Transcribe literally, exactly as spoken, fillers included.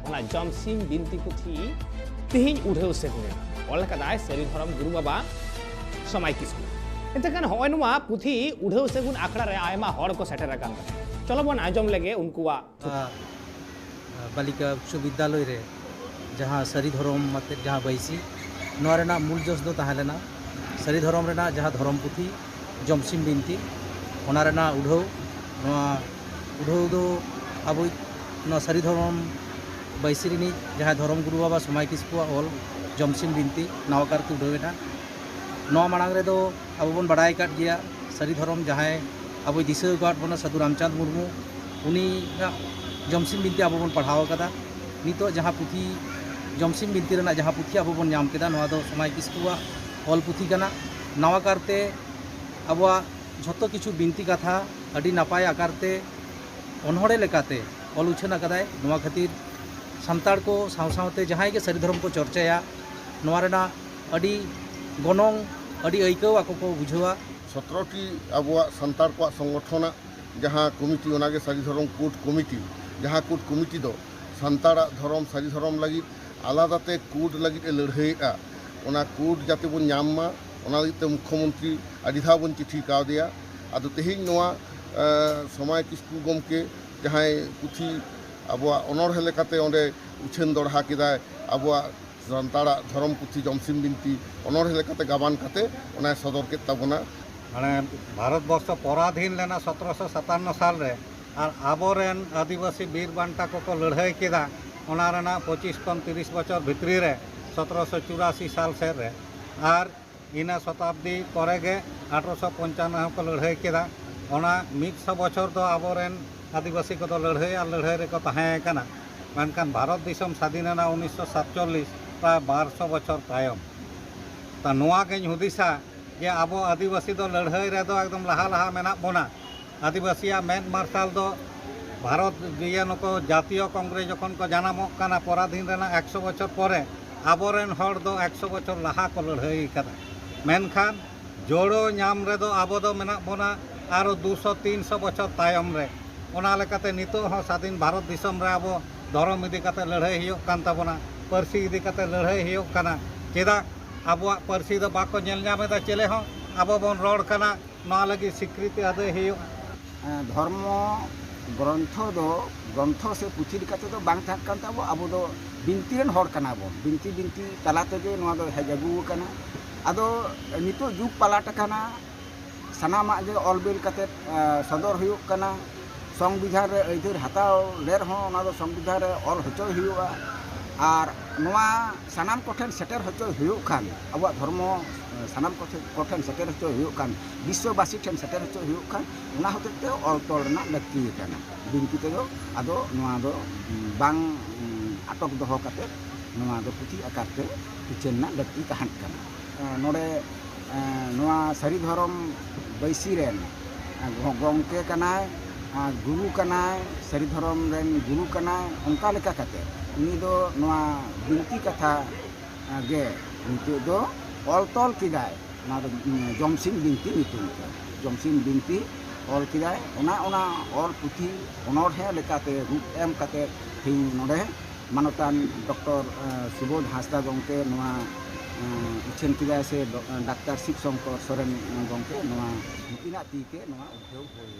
ᱚᱱᱟ ᱡᱚᱢᱥᱤᱢ ᱵᱤᱱᱛᱤ ᱯᱩᱛᱷᱤ ᱛᱮᱦᱮᱧ ᱩᱰᱷᱟᱹᱣ ᱥᱟᱹᱜᱩᱱ ᱮᱱᱟ᱾ ᱚᱞ ᱟᱠᱟᱫᱟᱭ ᱥᱟᱹᱨᱤ ᱫᱷᱚᱨᱚᱢ ᱜᱩᱨᱩ ᱵᱟᱵᱟ ᱥᱚᱢᱟᱭ ᱠᱤᱥᱠᱩ᱾ ᱮᱱᱛᱮ ᱠᱷᱟᱱ ᱦᱚᱸᱜᱼᱚᱭ ᱱᱚᱣᱟ ᱯᱩᱛᱷᱤ ᱩᱰᱷᱟᱹᱣ ᱥᱟᱹᱜᱩᱱ ᱟᱠᱷᱲᱟ ᱨᱮ ᱟᱭᱢᱟ ᱦᱚᱲ ᱠᱚ ᱥᱮᱴᱮᱨ ᱟᱠᱟᱱ ᱛᱟᱦᱮᱸᱫ᱾ ᱪᱚᱞᱚ ᱵᱚᱱ ᱟᱸᱡᱚᱢ ᱞᱮᱜᱮ ᱩᱱᱠᱩᱣᱟᱜ ᱛᱷᱩᱛᱤ᱾ ᱵᱟᱞᱤᱠᱟ ᱩᱪᱪᱚ ᱵᱤᱫᱽᱫᱟᱞᱚᱭ ᱨᱮ ᱡᱟᱦᱟᱸ ᱥᱟᱹᱨᱤ ᱫᱷᱚᱨᱚᱢ ᱟᱛᱮᱫ ᱡᱟᱦᱟᱸ ᱵᱟᱹᱭᱥᱤ, ᱱᱚᱣᱟ ᱨᱮᱱᱟᱜ ᱢᱩᱞ ᱡᱚᱥ ᱫᱚ ᱛᱟᱦᱮᱸ ᱞᱮᱱᱟ ᱥᱟᱹᱨᱤ ᱫᱷᱚᱨᱚᱢ ᱨᱮᱱᱟᱜ ᱡᱟᱦᱟᱸ ᱫᱷᱚᱨᱚᱢ ᱯᱩᱛᱷᱤ ᱡᱚᱢᱥᱤᱢ ᱵᱤᱱᱛᱤ, ᱚᱱᱟ ᱨᱮᱱᱟᱜ ᱩᱰᱷᱟᱹᱣ᱾ ᱱᱚᱣᱟ ᱩᱰᱷᱟᱹᱣ ᱫᱚ ᱟᱵᱚᱭᱤᱡ ᱱᱚᱣᱟ ᱥᱟᱹᱨᱤ ᱫᱷᱚᱨᱚᱢ ᱵᱟᱹᱭᱥᱤ ᱨᱤᱱᱤᱡ ᱡᱟᱦᱟᱸᱭ ᱫᱷᱚᱨᱚᱢ ᱜᱩᱨᱩ ᱵᱟᱵᱟ ᱥᱚᱢᱟᱭ ᱠᱤᱥᱠᱩᱣᱟᱜ ᱚᱞ ᱡᱚᱢᱥᱤᱢ ᱵᱤᱱᱛᱤ ᱱᱟᱣᱟ ᱠᱟᱨᱛᱮ ᱩᱰᱷᱟᱹᱣ ᱮᱱᱟ᱾ ᱱᱚᱣᱟ ᱢᱟᱲᱟᱝ ᱨᱮᱫᱚ ᱟᱵᱚ ᱵᱚᱱ ᱵᱟᱲᱟᱭ ᱟᱠᱟᱫ ᱜᱮᱭᱟ, ᱥᱟᱹᱨᱤ ᱫᱷᱚᱨᱚᱢ ᱡᱟᱦᱟᱸᱭ ᱟᱵᱚᱭ ᱫᱤᱥᱟᱹ ᱟᱠᱟᱫ ᱵᱚᱱᱟ ᱥᱟᱹᱫᱷᱩ ᱨᱟᱢᱪᱟᱸᱫᱽ ᱢᱩᱨᱢᱩ, ᱩᱱᱤᱭᱟᱜ ᱡᱚᱢᱥᱤᱢ ᱵᱤᱱᱛᱤ ᱟᱵᱚ ᱵᱚᱱ ᱯᱟᱲᱦᱟᱣ ᱟᱠᱟᱫᱟ᱾ ᱱᱤᱛᱚᱜ ᱡᱟᱦᱟᱸ ᱯᱩᱛᱷᱤ ᱡᱚᱢᱥᱤᱢ ᱵᱤᱱᱛᱤ ᱨᱮᱱᱟᱜ ᱡᱟᱦᱟᱸ ᱯᱩᱛᱷᱤ ᱟᱵᱚ ᱵᱚᱱ ᱧᱟᱢ ᱠᱮᱫᱟ, ᱱᱚᱣᱟ ᱫᱚ ᱥᱚᱢᱟᱭ ᱠᱤᱥᱠᱩᱣᱟᱜ ᱚᱞ ᱯᱩᱛᱷᱤ ᱠᱟᱱᱟ᱾ ᱱᱟᱣᱟ ᱠᱟᱨᱛᱮ ᱟᱵᱚᱣᱟᱜ ᱡᱷᱚᱛᱚ ᱠᱤᱪᱷᱩ ᱵᱤᱱᱛᱤ ᱠᱟᱛᱷᱟ ᱟᱹᱰᱤ ᱱᱟᱯᱟᱭ ᱟᱠᱟᱨ ᱛᱮ ᱚᱱᱚᱬᱦᱮ ᱞᱮᱠᱟᱛᱮ ᱚᱞ ᱩᱪᱷᱟᱹᱱ ᱟᱠᱟᱫᱟᱭ᱾ ᱱᱚᱣᱟ ᱠᱷᱟᱹᱛᱤᱨ ᱥᱟᱱᱛᱟᱲ ᱠᱚ ᱥᱟᱶ ᱥᱟᱶᱛᱮ ᱡᱟᱦᱟᱸᱭ ᱜᱮ ᱥᱟᱹᱨᱤ ᱫᱷᱚᱨᱚᱢ ᱠᱚ ᱪᱚᱨᱪᱟᱭᱟ, ᱱᱚᱣᱟ ᱨᱮᱱᱟᱜ ᱟᱹᱰᱤ ᱜᱚᱱᱚᱝ, ᱟᱹᱰᱤ ᱟᱹᱭᱠᱟᱹᱣ ᱟᱠᱚ ᱠᱚ ᱵᱩᱡᱷᱟᱹᱣᱟ᱾ ᱥᱚᱛᱨᱚ ᱴᱤ ᱟᱵᱚᱣᱟᱜ ᱥᱟᱱᱛᱟᱲ ᱠᱚᱣᱟᱜ ᱥᱚᱝᱜᱚᱴᱷᱚᱱᱟᱜ ᱡᱟᱦᱟᱸ ᱠᱚᱢᱤᱴᱤ, ᱚᱱᱟᱜᱮ ᱥᱟᱹᱨᱤ ᱫᱷᱚᱨᱚᱢ ᱠᱳᱰ ᱠᱚᱢᱤᱴᱤ᱾ ᱡᱟᱦᱟᱸ ᱠᱳᱰ ᱠᱚᱢᱤᱴᱤ ᱫᱚ ᱥᱟᱱᱛᱟᱲᱟᱜ ᱫᱷᱚᱨᱚᱢ, ᱥᱟᱹᱨᱤ ᱫᱷᱚᱨᱚᱢ ᱞᱟᱹᱜᱤᱫ ᱟᱞᱟᱫᱟ ᱛᱮ ᱠᱳᱰ ᱞᱟᱹᱜᱤᱫ ᱮ ᱞᱟᱹᱲᱦᱟᱹᱭᱮᱫᱼᱟ᱾ ᱚᱱᱟ ᱠᱳᱰ ᱡᱟᱛᱮ ᱵᱚᱱ ᱧᱟᱢ ᱢᱟ, ᱚᱱᱟ ᱞᱟᱹᱜᱤᱫ ᱛᱮ ᱢᱩᱠᱠᱷᱚ ᱢᱚᱱᱛᱨᱤ ᱟᱹᱰᱤ ᱫᱷᱟᱣ ᱵᱚᱱ ᱪᱤᱴᱷᱤ ᱠᱟᱣᱫᱮᱭᱟ᱾ ᱟᱫᱚ ᱛᱮᱦᱮᱧ ᱱᱚᱣᱟ, ᱮ, ᱥᱚᱢᱟᱭ ᱠᱤᱥᱠᱩ ᱜᱚᱢᱠᱮ ᱡᱟᱦᱟᱸᱭ ᱯᱩᱛᱷᱤ ᱟᱵᱚᱣᱟᱜ ᱚᱱᱚᱬᱦᱮ ᱞᱮᱠᱟᱛᱮ ᱚᱸᱰᱮ ᱩᱪᱷᱟᱹᱱ ᱫᱚᱲᱦᱟ ᱠᱮᱫᱟᱭ, ᱟᱵᱚᱣᱟᱜ ᱥᱟᱱᱛᱟᱲᱟᱜ ᱫᱷᱚᱨᱚᱢ ᱯᱩᱛᱷᱤ ᱡᱚᱢᱥᱤᱢ ᱵᱤᱱᱛᱤ ᱚᱱᱚᱬᱦᱮ ᱞᱮᱠᱟᱛᱮ ᱜᱟᱵᱟᱱ ᱠᱟᱛᱮ ᱚᱱᱟᱭ ᱥᱚᱫᱚᱨ ᱠᱮᱫ ᱛᱟᱵᱚᱱᱟ᱾ ᱢᱟᱱᱮ, ᱵᱷᱟᱨᱚᱛ ᱵᱚᱨᱥᱚ ᱯᱚᱨᱟᱫᱷᱤᱱ ᱞᱮᱱᱟ ᱥᱚᱛᱨᱚᱥᱚ ᱥᱟᱛᱟᱱᱱᱚ ᱥᱟᱞ ᱨᱮ, ᱟᱨ ᱟᱵᱚᱨᱮᱱ ᱟᱹᱫᱤᱵᱟᱹᱥᱤ ᱵᱤᱨ ᱵᱟᱱᱴᱟ ᱠᱚᱠᱚ ᱞᱟᱹᱲᱦᱟᱹᱭ ᱠᱮᱫᱟ ᱚᱱᱟ ᱨᱮᱱᱟᱜ ᱯᱚᱸᱪᱤᱥ ᱠᱷᱚᱱ ᱛᱤᱨᱤᱥ ᱵᱚᱪᱷᱚᱨ ᱵᱷᱤᱛᱨᱤ ᱨᱮ, ᱥᱚᱛᱨᱚᱥᱚ ᱪᱩᱨᱟᱥᱤ ᱥᱟᱞ ᱥᱮᱫ ᱨᱮ᱾ ᱟᱨ ᱤᱱᱟᱹ ᱥᱚᱛᱟᱵᱫᱤ ᱯᱚᱨᱮ ᱜᱮ ᱟᱴᱷᱨᱚᱥᱚ ᱯᱚᱧᱪᱟᱱᱱᱚ ᱦᱚᱸᱠᱚ ᱞᱟᱹᱲᱦᱟᱹᱭ ᱠᱮᱫᱟ᱾ ᱚᱱᱟ ᱢᱤᱫ ᱥᱚ ᱵᱚᱪᱷᱚᱨ ᱫᱚ ᱟᱵᱚᱨᱮᱱ ᱟᱹᱫᱤᱵᱟᱹᱥᱤ ᱠᱚᱫᱚ ᱞᱟᱹᱲᱦᱟᱹᱭ ᱟᱨ ᱞᱟᱹᱲᱦᱟᱹᱭ ᱨᱮᱠᱚ ᱛᱟᱦᱮᱸ ᱠᱟᱱᱟ᱾ ᱢᱮᱱᱠᱷᱟᱱ ᱵᱷᱟᱨᱚᱛ ᱫᱤᱥᱚᱢ ᱥᱟᱹᱫᱷᱤᱱ ᱮᱱᱟ ᱩᱱᱤᱥᱥᱚ ᱥᱟᱛᱪᱚᱞᱞᱤᱥ, ᱯᱨᱟᱭ ᱵᱟᱨ ᱥᱚ ᱵᱚᱪᱷᱚᱨ ᱛᱟᱭᱚᱢ᱾ ᱛᱟ ᱱᱚᱣᱟ ᱜᱮᱧ ᱦᱩᱫᱤᱥᱟ ᱡᱮ ᱟᱵᱚ ᱟᱹᱫᱤᱵᱟᱹᱥᱤ ᱫᱚ ᱞᱟᱹᱲᱦᱟᱹᱭ ᱨᱮᱫᱚ ᱮᱠᱫᱚᱢ ᱞᱟᱦᱟ ᱞᱟᱦᱟ ᱢᱮᱱᱟᱜ ᱵᱚᱱᱟ᱾ ᱟᱹᱫᱤᱵᱟᱹᱥᱤᱭᱟᱜ ᱢᱮᱫ ᱢᱟᱨᱥᱟᱞ ᱫᱚ ᱵᱷᱟᱨᱚᱛ ᱤᱭᱟᱹ ᱱᱩᱠᱩ ᱡᱟᱛᱤᱭᱚ ᱠᱚᱝᱜᱨᱮᱥ ᱡᱚᱠᱷᱚᱱ ᱠᱚ ᱡᱟᱱᱟᱢᱚᱜ ᱠᱟᱱᱟ ᱯᱚᱨᱟᱫᱷᱤᱱ ᱨᱮᱱᱟᱜ ᱮᱠᱥᱚ ᱵᱚᱪᱷᱚᱨ ᱯᱚᱨᱮ, ᱟᱵᱚᱨᱮᱱ ᱦᱚᱲ ᱫᱚ ᱮᱠᱥᱚ ᱵᱚᱪᱷᱚᱨ ᱞᱟᱦᱟ ᱠᱚ ᱞᱟᱹᱲᱦᱟᱹᱭ ᱠᱟᱫᱟ᱾ ᱢᱮᱱᱠᱷᱟᱱ ᱡᱳᱲᱳ ᱧᱟᱢ ᱨᱮᱫᱚ ᱟᱵᱚ ᱫᱚ ᱢᱮᱱᱟᱜ ᱵᱚᱱᱟ ᱟᱨᱚ ᱫᱩᱥᱚ ᱛᱤᱱᱥᱚ ᱵᱚᱪᱷᱚᱨ ᱛᱟᱭᱚᱢ ᱨᱮ᱾ ᱚᱱᱟ ᱞᱮᱠᱟᱛᱮ ᱱᱤᱛᱚᱜ ᱦᱚᱸ ᱥᱟᱫᱷᱤᱱ ᱵᱷᱟᱨᱚᱛ ᱫᱤᱥᱚᱢ ᱨᱮ ᱟᱵᱚ ᱫᱷᱚᱨᱚᱢ ᱤᱫᱤ ᱠᱟᱛᱮ ᱞᱟᱹᱲᱦᱟᱹᱭ ᱦᱩᱭᱩᱜ ᱠᱟᱱ ᱛᱟᱵᱚᱱᱟ, ᱯᱟᱹᱨᱥᱤ ᱤᱫᱤ ᱠᱟᱛᱮ ᱞᱟᱹᱲᱦᱟᱹᱭ ᱦᱩᱭᱩᱜ ᱠᱟᱱᱟ᱾ ᱪᱮᱫᱟᱜ ᱟᱵᱚᱣᱟᱜ ᱯᱟᱹᱨᱥᱤ ᱫᱚ ᱵᱟᱠᱚ ᱧᱮᱞ ᱧᱟᱢ ᱮᱫᱟ ᱪᱮᱞᱮ ᱦᱚᱸ? ᱟᱵᱚ ᱵᱚᱱ ᱨᱚᱲ ᱠᱟᱱᱟ, ᱱᱚᱣᱟ ᱞᱟᱹᱜᱤᱫ ᱥᱤᱠᱨᱤᱛᱤ ᱟᱹᱫᱟᱹᱭ ᱦᱩᱭᱩᱜᱼᱟ᱾ ᱮᱸ, ᱫᱷᱚᱨᱢᱚ ᱜᱨᱚᱱᱛᱷᱚ ᱫᱚ ᱜᱨᱚᱱᱛᱷᱚ ᱥᱮ ᱯᱩᱛᱷᱤ ᱞᱮᱠᱟ ᱛᱮᱫᱚ ᱵᱟᱝ ᱛᱟᱦᱮᱸ ᱠᱟᱱ ᱛᱟᱵᱚ᱾ ᱟᱵᱚ ᱫᱚ ᱵᱤᱱᱛᱤ ᱨᱮᱱ ᱦᱚᱲ ᱠᱟᱱᱟ ᱵᱚᱱ᱾ ᱵᱤᱱᱛᱤ ᱵᱤᱱᱛᱤ ᱛᱟᱞᱟ ᱛᱮᱜᱮ ᱱᱚᱣᱟ ᱫᱚ ᱦᱮᱡ ᱟᱹᱜᱩ ᱟᱠᱟᱱᱟ᱾ ᱟᱫᱚ ᱱᱤᱛᱚᱜ ᱡᱩᱜᱽ ᱯᱟᱞᱟᱴ ᱟᱠᱟᱱᱟ, ᱥᱟᱱᱟᱢᱟᱜ ᱜᱮ ᱚᱞ ᱵᱤᱞ ᱠᱟᱛᱮᱫ, ᱮᱸ, ᱥᱚᱫᱚᱨ ᱦᱩᱭᱩᱜ ᱠᱟᱱᱟ᱾ ᱥᱚᱝᱵᱤᱫᱷᱟᱱ ᱨᱮ ᱟᱹᱭᱫᱟᱹᱨ ᱦᱟᱛᱟᱣ ᱞᱮ ᱨᱮᱦᱚᱸ ᱚᱱᱟ ᱫᱚ ᱥᱚᱝᱵᱤᱫᱷᱟᱱ ᱨᱮ ᱚᱞ ᱦᱚᱪᱚᱭ ᱦᱩᱭᱩᱜᱼᱟ᱾ ᱟᱨ ᱱᱚᱣᱟ ᱥᱟᱱᱟᱢ ᱠᱚᱴᱷᱮᱱ ᱥᱮᱴᱮᱨ ᱦᱚᱪᱚᱭ ᱦᱩᱭᱩᱜ ᱠᱷᱟᱱ, ᱟᱵᱚᱣᱟᱜ ᱫᱷᱚᱨᱢᱚ, ᱮᱸ, ᱥᱟᱱᱟᱢ ᱠᱚᱴᱷᱮᱱ, ᱠᱚᱴᱷᱮᱱ ᱥᱮᱴᱮᱨ ᱦᱚᱪᱚᱭ ᱦᱩᱭᱩᱜ ᱠᱷᱟᱱ, ᱵᱤᱥᱥᱚᱵᱟᱥᱤ ᱴᱷᱮᱱ ᱥᱮᱴᱮᱨ ᱦᱚᱪᱚᱭ ᱦᱩᱭᱩᱜ ᱠᱷᱟᱱ, ᱚᱱᱟ ᱦᱚᱛᱮᱡ ᱛᱮ ᱚᱞ ᱛᱚᱞ ᱨᱮᱱᱟᱜ ᱞᱟᱹᱠᱛᱤ ᱟᱠᱟᱱᱟ᱾ ᱵᱤᱱᱛᱤ ᱛᱮᱫᱚ ᱟᱫᱚ ᱱᱚᱣᱟ ᱫᱚ, ᱩᱸ, ᱵᱟᱝ, ᱩᱸ, ᱟᱴᱚᱠ ᱫᱚᱦᱚ ᱠᱟᱛᱮ ᱱᱚᱣᱟ ᱫᱚ ᱯᱩᱛᱷᱤ ᱟᱠᱟᱨ ᱛᱮ ᱩᱪᱷᱟᱹᱱ ᱨᱮᱱᱟᱜ ᱞᱟᱹᱠᱛᱤ ᱛᱟᱦᱮᱸ ᱠᱟᱱᱟ᱾ ᱮᱸ, ᱱᱚᱰᱮ, ᱮᱸ, ᱱᱚᱣᱟ ᱥᱟᱹᱨᱤ ᱫᱷᱚᱨᱚᱢ ᱵᱟᱹᱭᱥᱤ ᱨᱮᱱ, ᱮᱸ, ᱜᱚ-, ᱜᱚᱢᱠᱮ ᱠᱟᱱᱟᱭ, ᱟᱨ ᱜᱩᱨᱩ ᱠᱟᱱᱟᱭ, ᱥᱟᱹᱨᱤ ᱫᱷᱚᱨᱚᱢ ᱨᱮᱱ ᱜᱩᱨᱩ ᱠᱟᱱᱟᱭ᱾ ᱚᱱᱠᱟ ᱞᱮᱠᱟ ᱠᱟᱛᱮ ᱩᱱᱤ ᱫᱚ ᱱᱚᱣᱟ ᱵᱤᱱᱛᱤ ᱠᱟᱛᱷᱟ, ᱮᱸ, ᱜᱮ ᱱᱤᱛᱚᱜ ᱫᱚ ᱚᱞ ᱛᱚᱞ ᱠᱮᱫᱟᱭ᱾ ᱚᱱᱟ ᱫᱚ, ᱩᱸ, ᱡᱚᱢᱥᱤᱢ ᱵᱤᱱᱛᱤ ᱧᱩᱛᱩᱢ ᱛᱮ᱾ ᱡᱚᱢᱥᱤᱢ ᱵᱤᱱᱛᱤ ᱚᱞ ᱠᱮᱫᱟᱭ᱾ ᱚᱱᱟ, ᱚᱱᱟ ᱚᱞ ᱯᱩᱛᱷᱤ ᱚᱱᱚᱬᱦᱮ ᱞᱮᱠᱟᱛᱮ ᱨᱩᱯ ᱮᱢ ᱠᱟᱛᱮ ᱛᱮᱦᱮᱧ ᱱᱚᱰᱮ ᱢᱟᱱᱚᱛᱟᱱ ᱰᱚᱠᱴᱚᱨ, ᱮᱸ, ᱥᱩᱵᱳᱫᱷ ᱦᱟᱸᱥᱫᱟ ᱜᱚᱢᱠᱮ ᱱᱚᱣᱟ, ᱮᱸ, ᱩᱪᱷᱟᱹᱱ ᱠᱮᱫᱟᱭ, ᱥᱮ ᱰᱚ-, ᱰᱟᱠᱛᱟᱨ ᱥᱤᱵ ᱥᱚᱝᱠᱚᱨ ᱥᱚᱨᱮᱱ ᱜᱚᱢᱠᱮ ᱱᱚᱣᱟ ᱱᱩᱠᱤᱱᱟᱜ ᱛᱤ ᱛᱮ ᱱᱚᱣᱟ ᱩᱫᱽᱫᱷᱳᱜᱽ ᱦᱩᱭ